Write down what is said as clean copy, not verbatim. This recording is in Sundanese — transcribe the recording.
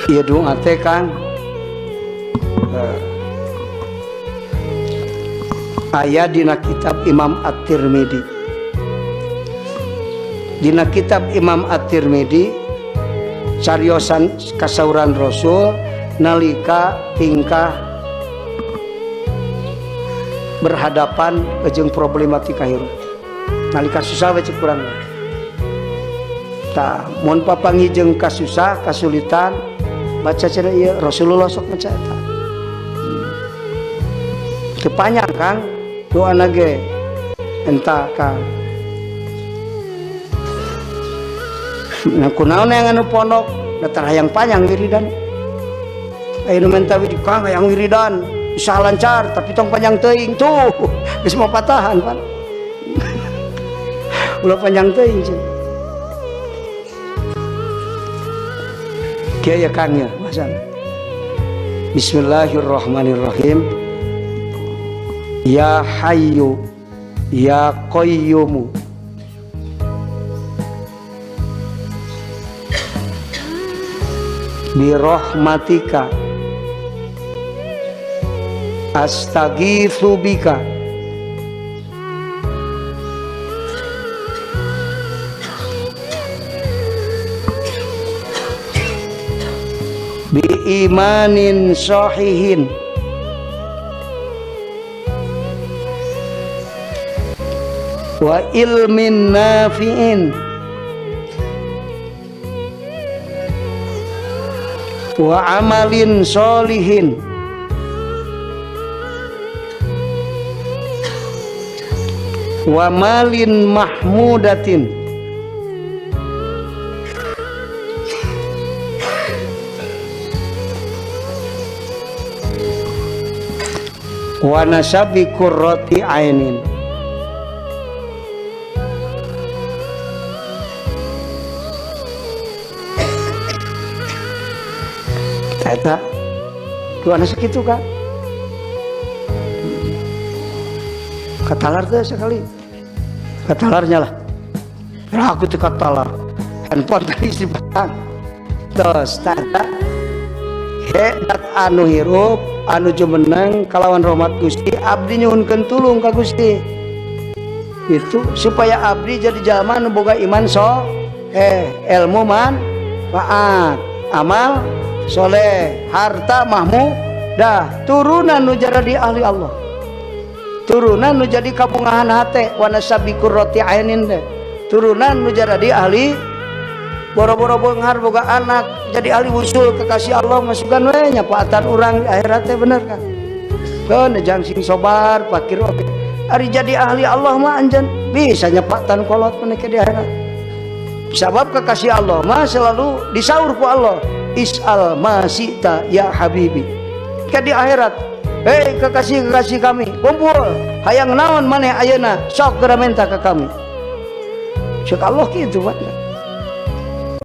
Ieu doa teh Kang aya dina kitab Imam At-Tirmidzi. Dina kitab Imam At-Tirmidzi cariosan kasauran Rasul nalika tingkah berhadapan jeung problematika hirup. Nalika susah we cek urang. Tah, mun papanggih jeung kasusah, kasulitan, baca cenah ieu Rasulullah sok maca eta. Teu panjang Kang, doana ge entah Kang. Nah, kunaon yang anu pondok datar hayang panjang wiridan. Aya nu menta wirid Kang hayang wiridan, usaha lancar tapi tong panjang teuing tuh. Geus mau patahan pan. Ulah panjang teuing cenah. Kieu ya Kang ya, bahasan. Bismillahirrahmanirrahim. Ya Hayyu Ya Qayyumu. Bi rahmatika astaghitsu bika bi imanin sahihin wa ilmin nafi'in wa amalin solihin wa malin mahmudatin wa nasabi qurrati ainin. Eta doana sakitu Kak. Katalar teh sekali. Katalarnya lah. Aku teh katalar. Handphone tadi istri batang. Terus tata hedat anu hirup anu jumeneng kalawan rahmat Gusti abdi nyuhunkeun tulung ka Gusti. Itu supaya abdi jadi jalma anu boga iman so ilmu manfaat, amal soleh, harta mahmu dah, turunan nu jadi ahli Allah, turunan nu jadi kabungahan hate wana sabikur roti ainin deh, turunan nu jadi ahli boro-boro beunghar boga anak jadi ahli usul kekasih Allah masukan we nyapaatan urang di akhirat teh bener kan. Keun jang sing sobar pakir oge ari jadi ahli Allah mah anjeun bisa nyapatan kolot maneh di akhirat. Sabab kekasih Allah mah selalu disaur ku Allah, is'al ma syi'ta ya habibi. Ke di akhirat, hei kekasih-kekasih kami, kumpul, hayang naon maneh ayeuna, sok geura menta ka kami. Cek Allah kitu Pak.